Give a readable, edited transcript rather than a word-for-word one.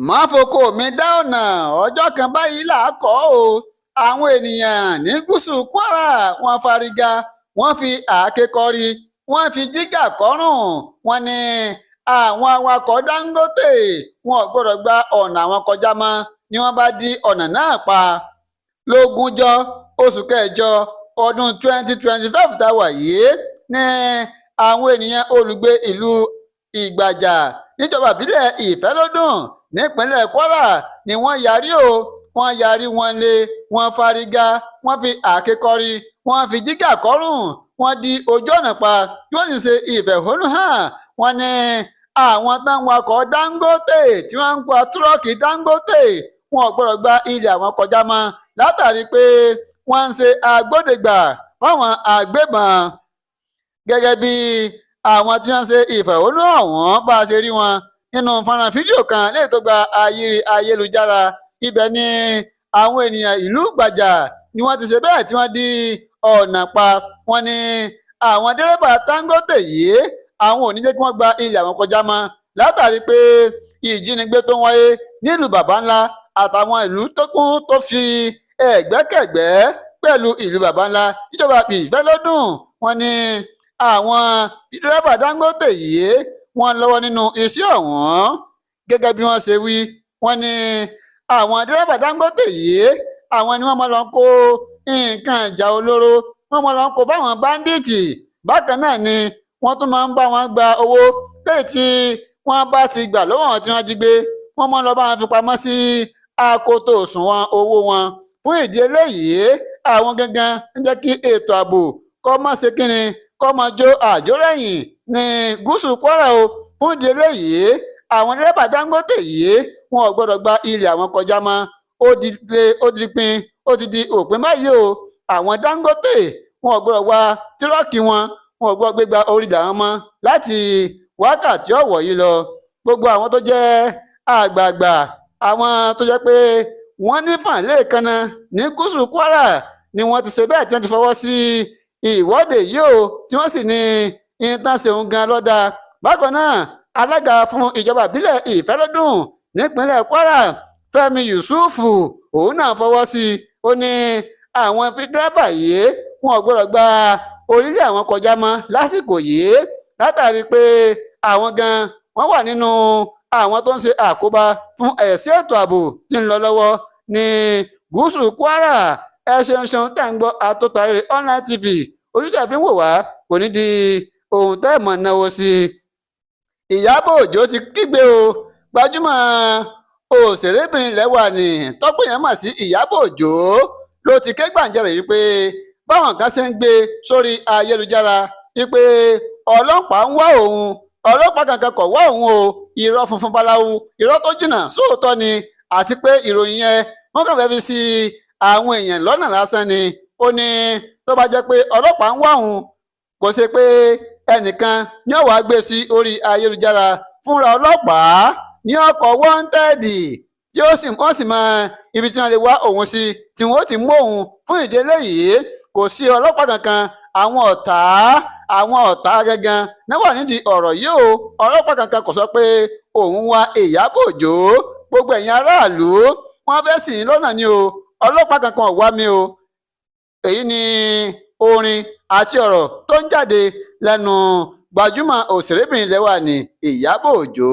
Má fọkọ mi dá ọ̀nà, ọjọ́ kan báyìí là á kọ́ ọ. Àwọn ènìyàn ní gúúsù Kwara wọ́n fárígá, wọ́n fi àáké kọrí, wọ́n fi jígà kọ́rùn. Wọ́n ní àwọn awakọ̀ Dangote wọn ò gbọ́dọ̀ gba ọ̀nà àwọn kọjá mọ́ ni wọ́n bá dí ọ̀nà náà pa. Lógúnjọ́ oṣù kẹjọ ọdún 2025 tá a wà yìí ní àwọn ènìyàn olùgbé ìlú Ìgbàjà níjọba ìbílẹ̀ Ìfẹ́lódùn nípínlẹ̀ Kwara ni wọ́n yarí o. Wọ́n yarí, wọ́n lé, wọ́n fárígá, wọ́n fi àáké kọrí, wọ́n fi jígà kọ́rùn, wọ́n di ojú ọ̀nà pa tí wọ́n sì ṣe ìfẹ̀hónúhàn. Wọ́n ní àwọn tó ń wakọ̀ Dangote, tí wọ́n ń wa tírọ́ọ̀kì Dangote, wọn ò gbọ́dọ̀ gba ilẹ̀ àwọn kọjá mọ́ látàrí pé wọ́n ń ṣe agbódegbà fáwọn agbébọn. Gẹ́gẹ́ bí àwọn tí wọ́n ṣe ìfẹ̀hónúhàn ọ̀hún bá a ṣe rí wọn nínú fọ́nrán fídíò kan léyìí tó gba ayélujára, ibẹ̀ ni àwọn ènìyàn ìlú Ìgbàjà ni wọ́n ti ṣe bẹ́ẹ̀ tí wọ́n di ọ̀nà pa. Wọ́n ní àwọn dẹ́rẹ́bà Dangote yìí, àwọn ò ní jẹ́ kí wọ́n gba ilẹ̀ àwọn kọjá mọ́ látàrí pé ìjínigbé tó ń wáyé nílùú baba ńlá àtàwọn ìlú tó kún tó fi ẹ̀gbẹ́kẹ̀gbẹ́ pẹ̀lú ìlú baba ńlá níjọba Ìfẹ́lódùn. Wọ́n ní àwọn dẹ́rẹ́bà Dangote yìí, wọ́n lọ́wọ́ nínú iṣẹ́ ọ̀hún. Gẹ́gẹ́ bí wọ́n ṣe wí, wọ́n ní àwọn dẹ́rẹ́bà Dangote yìí, àwọn ni wọ́n máa lọ kó nǹkan ìjà olóró, wọ́n máa lọ kó fáwọn bandits. Bákan náà ni wọ́n tún máa ń bá wọn gba owó lẹ́yìn tí wọ́n bá ti gbà lọ́wọ́ wọn tí wọ́n jí gbé. Wọ́n máa lọ bá wọn fi pamọ́ sí akoto òṣùwọ̀n owó wọn. Fún ìdí eléyìí, àwọn gangan ń jẹ́ kí ètò ààbò kó má ṣe kínni, kó máa jó àjórẹ̀yìn ní gúúsù Kwara o. Fún ìdí eléyìí, àwọn dẹ́rẹ́bà Dangote yìí, wọn ò gbọ́dọ̀ gba ilẹ̀ àwọn kọjá mọ́. Ó di lé, ó ti pin, ó ti di òpin báyìí o. Àwọn Dangote, wọn ò gbọ́dọ̀ wa tírọ́ọ̀kì wọn, wọn ò gbọ́dọ̀ gbégbá orílẹ̀ àwọn mọ́ láti wákàtí ọ̀wọ̀ yìí lọ. Gbogbo àwọn tó jẹ́ àgbààgbà, àwọn tó jẹ́ pé wọ́n ní fàǹlẹ̀ kanna ní gúúsù Kwara ni wọ́n ti ṣe bẹ́ẹ̀ tí wọ́n ti fọwọ́ sí ìwọ́de yìí o, tí wọ́n sì ní ìtàn ṣeun gan lọ́dà. Bákan náà, alága fún ìjọba ìbílẹ̀ Ìfẹ́lódùn nípínlẹ̀ Kwara, Fẹ́mi Yusufu, òun náà fọwọ́ sí i. Ó ní àwọn dírẹ́bà yìí, wọn ò gbọ́dọ̀ gba orílẹ̀ àwọn kọjá mọ́ lásìkò yìí látàrí pé àwọn gan wọ́n wà nínú àwọn tó ń ṣe àkóbá fún ẹ̀sìn ètò ààbò tí ń lọ lọ́wọ́ ní gúúsù Kwara. Ẹ ṣeun ṣeun tẹ̀ ń gbọ́ Àtótó Arére Online TV. Ojú tẹ̀ fi ń wò wá kò ní di ohun tẹ́ ẹ̀ mọ̀ náwó sí i. Ìyábọ̀ Òjó ti kígbe o. Gbajúmọ̀ òṣèrébìnrin lẹ́wà ní tọ́pọ̀ èèyàn mọ̀ sí Ìyábọ̀ Òjó ló ti ké gbàǹjarè wípé báwọn kan ṣe ń gbé sórí ayélujára wípé ọlọ́pàá ń wá òun, ọlọ́pàá kankan kò wá òun o. Irọ́ funfun báláwo, irọ́ tó jìnnà sóòótọ́ ni, àti pé ìròyìn yẹn, wọ́n kàn fẹ́ fi sí àwọn èèyàn lọ́nà lásán ni. Ó ní tó bá jẹ́ pé ọlọ́pàá ń wá òun, kò ṣe pé ẹnìkan ní ó wá gbé sí orí ayélujára. Fúnra ọlọ́pàá ní ọkọ̀ wanted tí ó sì wọ́n sì mọ ibi tí wọ́n lè wá òun sí tí wọ́n ó ti mú òun. Fún ìdí eléyìí, kò sí ọlọ́pàá kankan. Àwọn ọ̀tá, àwọn ọ̀tá gangan náà wà nídìí ọ̀rọ̀ yìí o. Ọlọ́pàá kankan kò sọ pé òun wá Ìyábọ̀ Òjó. Gbogbo ẹ̀yin aráàlú, wọ́n fẹ́ sìn ín lọ́nà ni o. Ọlọ́pàá kankan ò wá mi o. Èyí ni orin àti ọ̀rọ̀ tó ń jáde lẹ́nu gbajúmọ̀ òṣèrébìnrin lẹ́wà ní Ìyábọ̀ Òjó.